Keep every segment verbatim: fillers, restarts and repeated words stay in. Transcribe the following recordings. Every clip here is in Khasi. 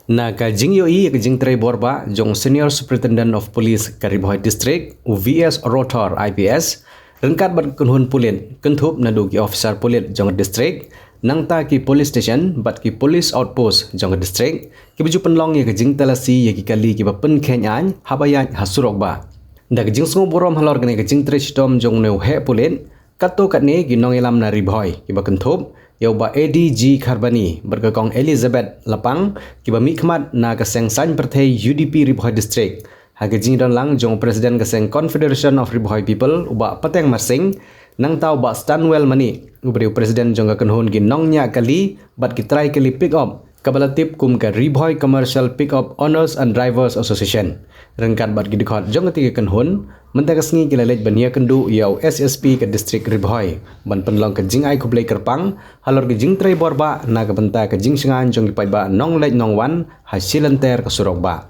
Na ka jingïohi ïa ka jingtrei bor bah jong Senior Superintendent of Police ka Ri Bhoi District, u V S Rothor I P S, ryngkat bad ka kynhun pulit, kynthup naduh ki officer pulit jong ka district, nangta ki police station bad ki police outpost jong ka district, kiba ju pynlong ïa ka jingtalasi ïa ki kali kiba pynkheiñ aiñ haba ïaid ha surok bah. Da ka jingsngewburom halor kane ka jingtrei shitom jong une u heh pulit, katto katne ki nongïalam na Ri Bhoi kiba kynthup ïa u Bah A D G Kharbani bad ka Kong Elizabeth Lapang, kiba mihkhmat na ka seng saiñ pyrthei U D P Ri Bhoi District, ha ka jingdon lang jong u President ka seng Confederation of Ri Bhoi People, u Bah Pateng Marsing, nangta u Bah Stanwell Manih, uba dei u President jong ka kynhun ki nongñiah kali bad ki trai kali pick up, kaba la tip kum ka Ri Bhoi Commercial Pick Up Owners and Drivers Association, ryngkat bad ki dkhot jong katei ka kynhun. Mynta ka sngi ki la leit ban ïakynduh ïa u S S P ka District Ri Bhoi ban pynlong ka jingai khublei kyrpang halor ka jingtrei bor bah na ka bynta ka jingshngaiñ jong ki paidbah nongleit nongwan ha shilynter ka surok bah.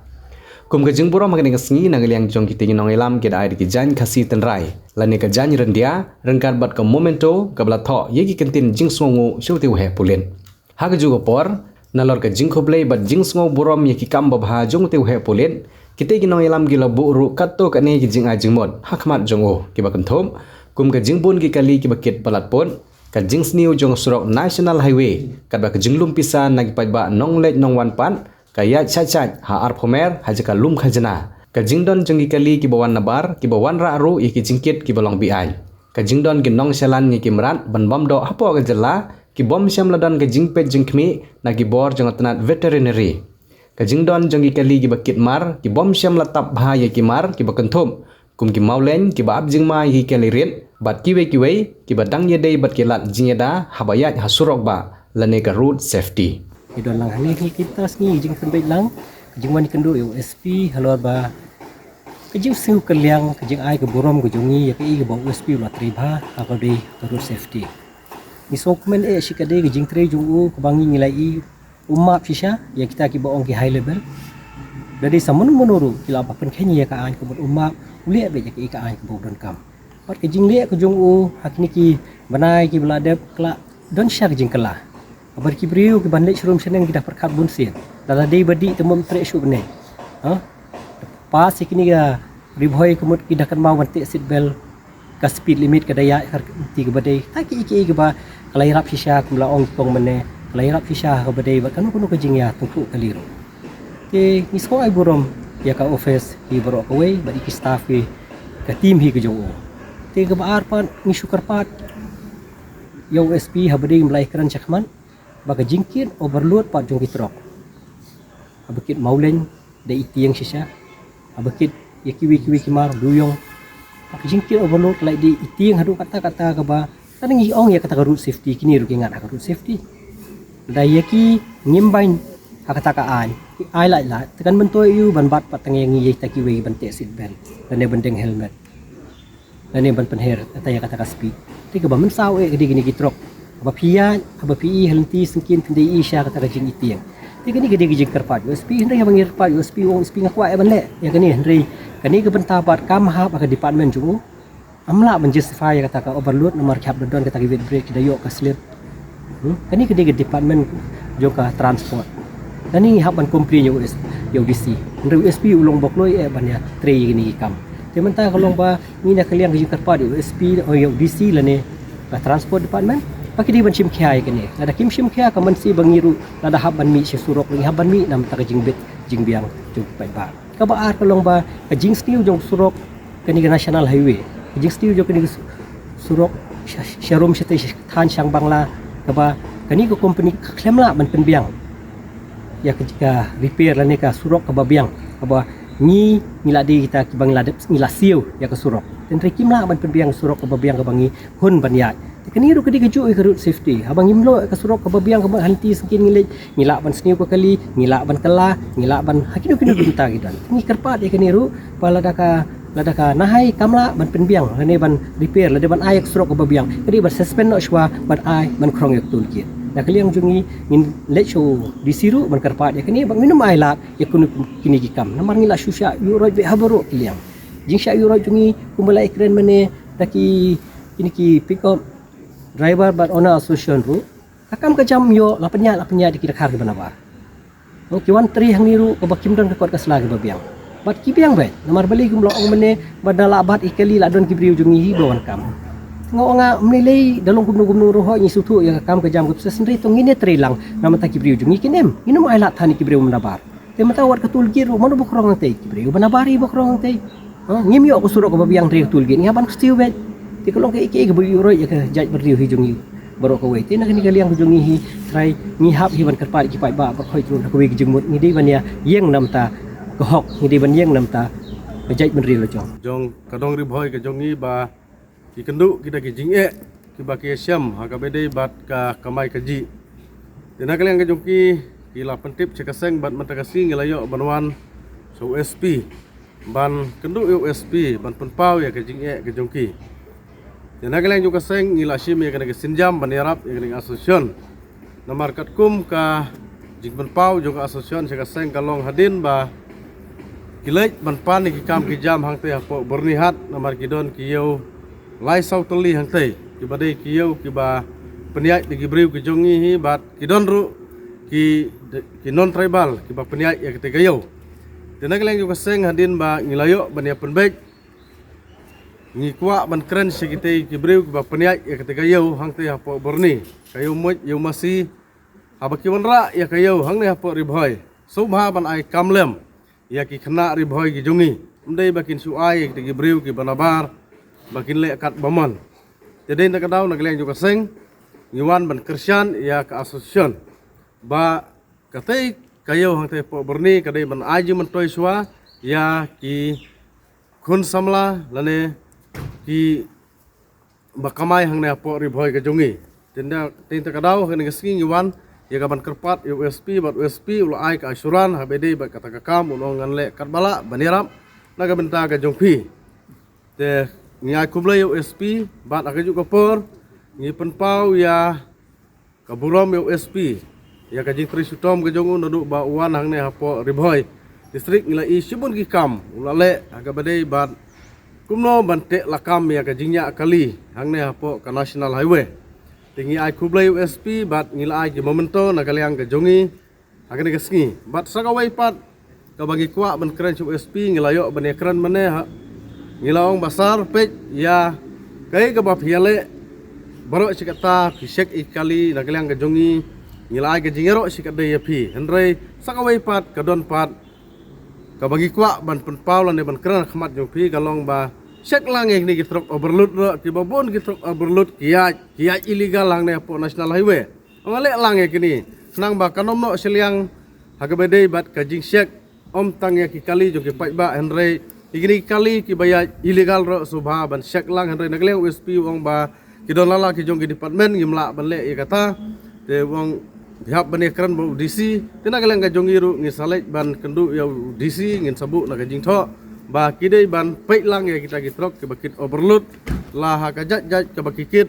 Kum ka jingburom ha kane ka sngi, na ka liang jong kitei ki nongïalam ki da ai da ki jaiñ Khasi tynrai lane ka jaiñ ryndia ryngkat bad ka memento kaba la thoh ïa ki kyntien jingsngewnguh sha utei u heh pulit. Ha kajuh ka por, nalor ka jingkhublei bad jingsngewburom ïa ki kam babha jong utei u heh pulit, kitei ki nongïalam ki la buh ruh katto katne ki jingai jingmut ha khmat jong u, kiba kynthup kum ka jingbun ki kali kiba kit palat pud, ka jingsniew jong surok National Highway, katba ka jinglum pisa na ki paidbah nongleit nongwan pat, ka ïaid shait shait ha arphew mer ha jaka lum khajna, ka jingdon jong ki kali kiba wan nabar, kiba wanrah ruh ïa ki jingkit kiba long be-aiñ, ka jingdon ki nongshalan ïa ki mrad ban bam doh hapoh ka jylla, ki bym shym la don ka jingpeit jingkhmih na ki bor jong ka tnat veterinary, ka jingdon jong ki kali kiba kit mar, ki bym shym la tap bha ïa ki mar, kiba kynthup kum ki mawleiñ, kiba ap jingma ïa ki kali rit bad kiwei kiwei, kiba dang ïadei bad ki lad jingïada haba ïaid ha surok bah lane ka road safety. Ki don lang hangne ki kita sngi jingpynbeit lang ka jingwan ïakynduh ïa u S P halor ba ka jingsngew kylliang, ka jingai ka burom ka jong ngi ïa kaei kaba u S P u la trei bha ha kaba dei ka road safety. Ngi sngewkmen eh shi katdei ka jingtrei jong u kaba ngi ngi la i u map shisha ïa kita kiba ong ki high level. Da dei sa mano mano ruh ki la ba pynkheiñ ïa ka aiñ, ka mut u map u leh beit ïa kaei ka aiñ kaba u donkam. Bad ka jingleh ka jong u ha kine ki bnai kiba la dep ka la don shisha ka jingkylla. Bad ki briew kiban leit sharum shaneng ki da pyrkhat bun sien. Lada dei ba dih te mem treh shuh bneng. Ha? Pass ïa kine ka Ri Bhoi ka mut ki da kynmaw ban teh seat belt, ka speed limit ka da ïaid ha ka kti kaba dei. Ka kiei kiei kaba ka la ïarap shisha, kum la ong i kong mynne, ka la ïarap shisha ha kaba dei bad kano kano ka jingïatyngkhuh kali ruh. Te ngi sngewai burom ïa ka office hi baroh kawei bad ïa ki staff hi ka team hi ka jong u. Te kaba ar pat ngi shu kyrpad ïa u S P haba dei ba la ïakren shakhmat ba ka jingkit overload pat jong ki trok, haba kit mawleiñ da i tieng shisha, haba kit ïa kiwei kiwei ki mar duyong, ba ka jingkit overload ka la i da i tieng haduh katta katta kaba, lada ngi ong ïa kata ka road safety, kine ruh ki ngat ha ka road safety. Da ïa ki ngim beiñ ha kata ka aiñ, ki ai lait lait, te kan myntoi ïa u ban bat pat tang ïa ngi ïa kita kiwei ban teh seat belt lane ban deng helmet lane ban pynher ata ïa kata ka speed. Te kaba mynsaw eh ka dei kine ki trok, haba phi ïaid, haba phi i ha lynti syngkien phin da i sha kata ka jingitieng. Te kane ka dei ka jingkyrpad ïa u S P, hynrei haba ngi kyrpad ïa u S P, u ong u S P nga kwah eh ban leh ïa kane, hynrei kane ka bynta pat kam hap ha ka department jong u. Ym lah ban justify ïa kata ka overload namar ki hap da don kata ka weight break, ki da ïoh ka slip. Hmm? Kane ka dei ka department jong ka transport. Kane ngi hap ban complain ïa u S, ïa u D C. Hynrei u S P u long ba kloi eh ban ïatrei ïa kine ki kam. Te mynta ka long ba ngi na ka liang ka jingkyrpad ïa u S P, ïa u D C lane ka transport department, ba ki dei ban shim khia ïa kane. Lada kim shim khia ka mynsiem ba ngi ruh lada hap ban mih sha surok, ngi hap ban mih na bynta ka jingbit jingbiang jong ki paidbah. Kaba ar ka long ba ka jingsniew jong surok kane ka National Highway, ka jingsniew jong kane ka su-, surok sha-, sharum shatei sha than Shangbangla, kaba kane ka company ka khlem lah ban pynbiang ïa ka, ka repair lane ka surok kaba biang, kaba ngi, ngi la dei kita kiba ngi la dep, ngi la siew ïa ka surok. Hynrei kim lah ban pynbiang surok kaba biang kaba ngi hun ban ïaid. Te kane ruh ka dei kajuh ïa ka road safety. Haba ngim ïoh ka surok kaba biang kaba ha lynti syngkien ngi leit, ngi lah ban sniew ka kali, ngi lah ban kylla, ngi lah ban ha kino kino ki bynta ki don. Ngi kyrpad ïa kane ruh ba lada ka, lada ka Nahai kam lah ban pynbiang lane ban repair lane ban ai ïa ka surok kaba biang, ka dei ban suspend noh shuwa ban ai ban khrong ïa ka tool kit. Na ka liang jong ngi ngin leit sha u D C ruh ban kyrpad ïa kane ba ngin ym ailad ïa kine, kine ki kam. Namar ngi la shu shah ïuh roit beit ha baroh ki liang. Jingshah ïuh roit jong ngi kumba la ïakren mynne da ki, kine ki pickup driver bad owner association ruh, ka kam ka jam ïoh la pynïaid, la pynïaid da ki dkhar kiba nabar. Ki wan trei hangne ruh kaba kim don ka kot ka sla kaba biang. Bad ki biang beit, namar balei kum la ong mynne, bad da la bat i kali la don ki briew jong ngi hi ba wan kam. Nga ong nga mynne lei da long kumno kumno ruh ngi sngewthuh ïa ka kam ka jam ka pisa, hynrei to ngin ïa trei lang namar ta ki briew jong ngi kin em. Ngin ym ailad than ïa ki briew ba nabar. Te mynta wat ka toll gate ruh mano ba khrong hangtei, ki briew ba nabar hi ba khrong hangtei. Ha, ngim ïoh ka surok kaba biang hynrei ka toll gate ngi hap ban ksiew beit. Te ka long kaei kaei kaba ïuh roi ïa ka jaitbynriew hi jong ngi baroh kawei. Te na kane ka liang ka jong ngi hi, trai ngi hap hi ban kyrpad ïa ki paidbah baroh hi ruh na kawei ka jingmut, ngi dei ban ïa ïeng namar ta ka hok, ngi dei ban ïeng namar ta ka jaitbynriew la jong. Jong ka dong Ri Bhoi ka jong ngi ba ki kynduh kita ki jingeh kiba ki ïashem ha kaba ïadei bad ka kamai kajih. Te na ka liang ka jong ki, ki la pyntip sha ka seng bad mynta ka sngi ngi la ïoh ban wan sha u S P ban kynduh ïa u S P ban pynpaw ïa ka jingeh ka jong ki. Te na ka liang jong ka seng ngi la shim ïa kane ka sienjam ban ïarap ïa kane ka association. Namar katkum ka jingpynpaw jong ka association sha ka seng ka long hadien ba ki leit ban pan ïa ki kam ki jam hangtei hapoh Byrnihat, namar ki don ki ïew lai saw tylli hangtei kiba dei ki ïew kiba pynïaid da ki briew ki jong ngi hi, bad ki don ruh ki, ki non tribal kiba pynïaid ïa katei ka ïew. Te na ka liang jong ka seng hadien ba ngi la ïoh ban ïa pynbeit, ngi kwah ban kren sha kitei ki briew kiba pynïaid ïa katei ka ïew hangtei hapoh Byrni, ka ïew Muid, ïew Masi, haba ki wanrah ïa ka ïew hangne hapoh Ri Bhoi, sngewbha ban ai kam lem ïa ki khynnah Ri Bhoi ki jong ngi. Ym dei ba kin shu ai ïa kitei ki briew kiba nabar ba kin leh kat ba mon. Te dei na ka daw na ka liang jong ka seng ngi wan ban kyrshan ïa ka association ba katei ka ïew hangtei hapoh Byrni ka dei ban ai jingmyntoi shuwa ïa ki khun samla lane ki ba kamai hangne hapoh Ri Bhoi ka jong ngi. Te na, te na ka daw hangne ka sngi ngi wan ïa ka ban kyrpad ïa u S P bad u S P u la ai ka assurance haba ïadei bad kata ka kam, u ong ngan leh katba lah ban ïarap na ka bynta ka jong phi. Te ngi ai khublei ïa u S P bad ha kajuh ka por ngi pynpaw ïa ka burom ïa u S P ïa ka jingtrei shitom ka jong u naduh ba u wan hangne hapoh Ri Bhoi District. Ngi la i shibun ki kam u la leh ha kaba ïadei bad kumno ban teh lakam ïa ka jingïaid kali hangne hapoh ka National Highway. Te ngi ai khublei ïa u S P bad ngi la ai ki memento na ka liang ka jong ngi ha kane ka sngi. Bad sa kawei pat kaba ngi kwah ban kren sha u S P, ngi la ïoh ban ïa kren mynne ha, ngi la ong ba sir, peit ïa kaei kaba phi ïaleh baroh shi katta, phi check ïa ki kali na ka liang ka jong ngi. Ngi la ai ka jingïaroh shi katdei ïa phi, hynrei sa kawei pat ka don pat kaba ngi kwah ban pynpaw lane ban kren ha khmat jong phi ka long ba check lang ïa kine ki truck overload ruh, kiba bun ki truck overload ki ïaid, ki ïaid illegal hangne hapoh National Highway. Ong leh lang ïa kine khnang ba kan ym noh shiliang ha kaba ïadei bad ka jingcheck, ym tang ïa ki kali jong ki paidbah hynrei ïa kine ki kali kiba ïaid illegal ruh sngewbha ban check lang. Hynrei na ka liang u S P u ong ba ki don la la ki jong ki department, ngim lah ban leh ïa kata. Te u ong phi hap ban ïa kren bad u D C. Te na ka liang ka jong ngi ruh ngi sa leit ban kynduh ïa u D C, ngin sa buh na ka jingthoh ba ki dei ban peit lang ïa kita ki truck kiba kit overload la ha ka jait jait kaba ki kit.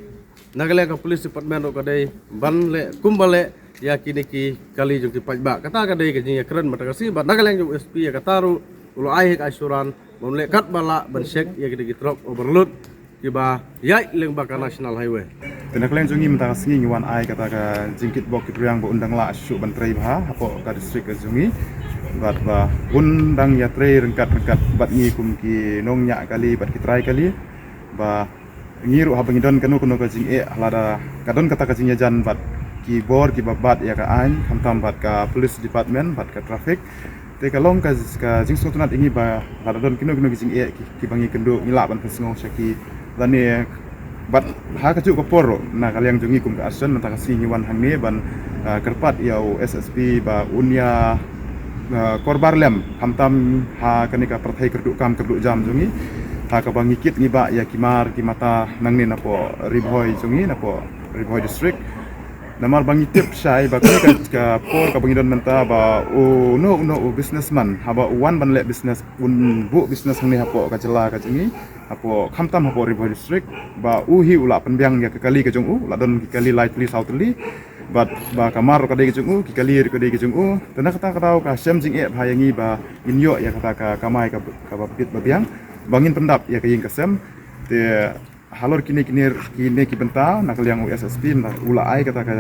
Na ka liang ka police department ruh ka dei ban leh kumba leh ïa kine ki kali jong ki paidbah. Kata ka dei ka jingïakren mynta ka sngi bad na ka liang jong u S P ïa kata ruh u la ai ka assurance ban leh katba lah ban check ïa kine ki truck overload kiba ïaid lyngba ka National Highway. Te na ka liang jong ngi mynta ka sngi ngi wan ai kata ka jingkitbok kitrwiang ba un dang lah shuh ban trei bha hapoh ka district ka jong ngi. Bad ba un dang ïatrei ryngkat ryngkat bad ngi kum ki nongñiah kali bad ki trai kali. Ba ngi ruh haba ngi don kano kano ka jingeh, lada ka don kata ka jingïajan bad ki bor kiba bat ïa ka aiñ, khamtam bad ka police department bad ka traffic. Te ka long ka, ka jingsngewtynnat ïa ngi ba lada don kino kino ki jingeh ki, kiba ngi kynduh, ngi lah ban pynsngew sha ki. Lane bad ha kajuh ka por ruh na ka liang jong ngi kum ka Arsen, mynta ka sngi ngi wan hangne ban, ah, kyrpad ïa u S S P ba un ïa, ah, korbar lem, khamtam ha kane ka pyrthei kyrduh kam kyrduh jam jong ngi. Ha kaba ngi kit ngi bah ïa ki mar ki mata nangne napoh Ri Bhoi jong ngi, napoh Ri Bhoi District. Namar ba ngi tip shai ba kane ka, ka por kaba ngi don mynta ba uno uno u businessman haba u wan ban leh business, un buh business hangne hapoh ka jylla ka jong ngi, hapoh, khamtam hapoh Ri Bhoi District, ba u hi u la pynbiang ïa ka kali ka jong u, la don ki kali lai tylli saw tylli. Bad ba ka mar ruh ka dei ka jong u, ki kali ruh ka dei ka jong u. Te na kata ka daw ka shem jingeh bha ïa ngi ba ngin ïoh ïa kata ka kamai ka, kaba bit ba biang ba ngin pyndap ïa ka ïing ka sem. Te Halor kine kine kine ki bynta na ka liang u S S P u la ai kata ka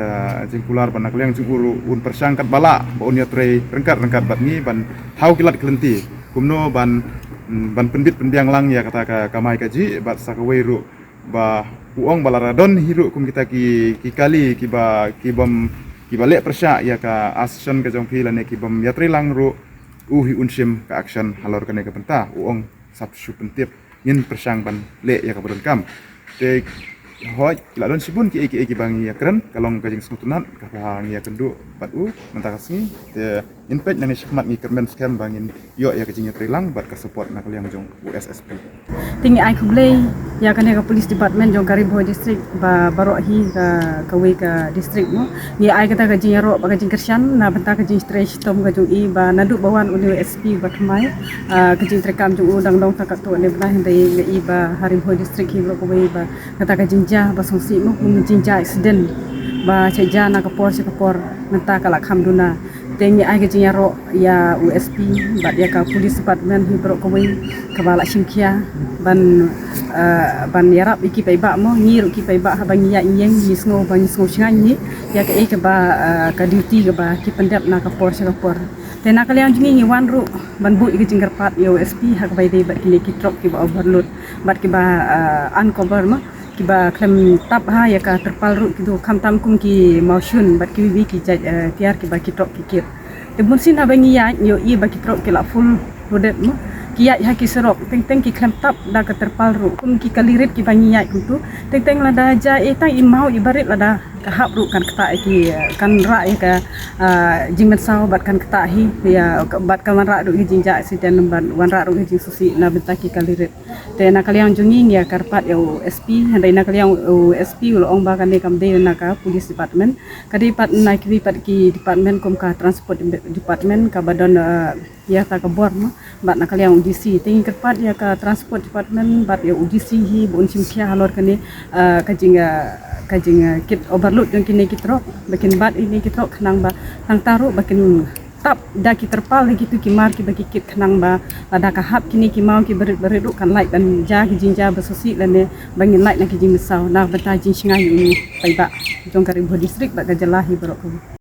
jingkular ba na ka liang jong u ruh un pyrshang katba lah ba un ïatrei ryngkat ryngkat bad ngi ban thaw ki lad ki lynti kumno ban, mm, ban pynbit pynbiang lang ïa kata ka kamai kajih bad sa kawei ruh ba u ong ba lada don hi ruh kum kita ki, ki kali kiba, kibym, kiba leh pyrshah ïa ka accession ka jong phi lane kibym ïatrei lang ruh u hi un shim ka action halor kane ka bynta. U ong sap shu pyntip ngin pyrshang ban leh ïa kaba donkam. Te hooid la don shibun kiei kiei kiba ngi ïakren, ka long ka jingsngewtynnat kaba ngi ïakynduh bad u mynta ka sngi. Te ngin peit na ngi shakhmat ngi kyrmen skhem ba ngin ïoh ïa ka jingïatreilang bad ka support na ka liang jong u S S P. Te ngi ai khublei ïa kane ka police department jong ka Ri Bhoi district ba baroh hi ka, kawei ka district mo. Ngi ai kata ka jingïaroh bad ka jingkyrshan na bynta ka jingtrei shitom ka jong i ba naduh ba wan une u S P ba thymmai, ah, ka jingtreikam jong u dang long tang katto ne bnai, hynrei ngi i ba ha Ri Bhoi district hi baroh kawei ba kata ka jingjia ba sngewsih mo, kum jingjia accident ba sha jia na ka por sha ka por mynta ka la kham duna. Te ngi ai ka jingïaroh ïa u S P bad ïa ka police department hi baroh kawei kaba la shim khia ban, eh, ban ïarap ïa ki paidbah mo. Ngi ruh ki paidbah haba ngi ïaid ngi ïeng ngi sngew ba ngi sngew shngaiñ hi ïa kaei kaba, eh, ka duty kaba ki pyndep na ka por sha ka por. Te na ka liang jong ngi ngi wan ruh ban buh ïa ka jingkyrpad ïa u S P ha kaba ïadei bad kine ki trok kiba overload bad kiba, eh, uncover mo, kiba khlem tap ha ïa ka terpal ruh, ki dei khamtam kum ki mawshun bad kiwei kiwei ki jait, eh, tiar kiba ki trok ki kit. Te bunsien haba ngi ïaid ngi ïohi ba ki trok ki la full loaded mo, ki ïaid ha ki surok teng teng ki khlem tap da ka terpal ruh kum ki kali rit kiba ngi ïaid kumtu. Teng teng lada jia ei tang i maw i barit lada ka hap ruh kan ktah ïa ki, eh, kan rah ïa ka, ah, jingmynsaw bad kan ktah hi ïa, bad kan wanrah ruh ïa jingjia accident bad wanrah ruh ïa jingsngewsih na bynta ki kali rit. Te na ka liang jong ngi ngi ïa kyrpad ïa u S P, hynrei na ka liang u S P u la ong ba kane kam dei na ka police department. Ka dei pat na kiwei pat ki department kum ka transport department kaba don, eh, ïa kata ka bor mo, bad na ka liang u D C. Te ngi kyrpad ïa ka transport department bad ïa u D C hi ba un shim khia halor kane, eh, ka jing, eh, ka jing, eh, kit overload jong kine ki trok, ba kin bat ïa kine ki trok khnang ba tang ta ruh ba kin tap da ki terpal da kitu ki mar kiba ki kit khnang ba lada ka hap kine ki maw ki barit barit ruh kan lait ban jia ki jingjia ba sngewsih lane ba ngin lait na ki jingmynsaw na bynta jingshngaiñ ïa u paidbah jong ka Ri Bhoi district bad ka jylla hi baroh kawei.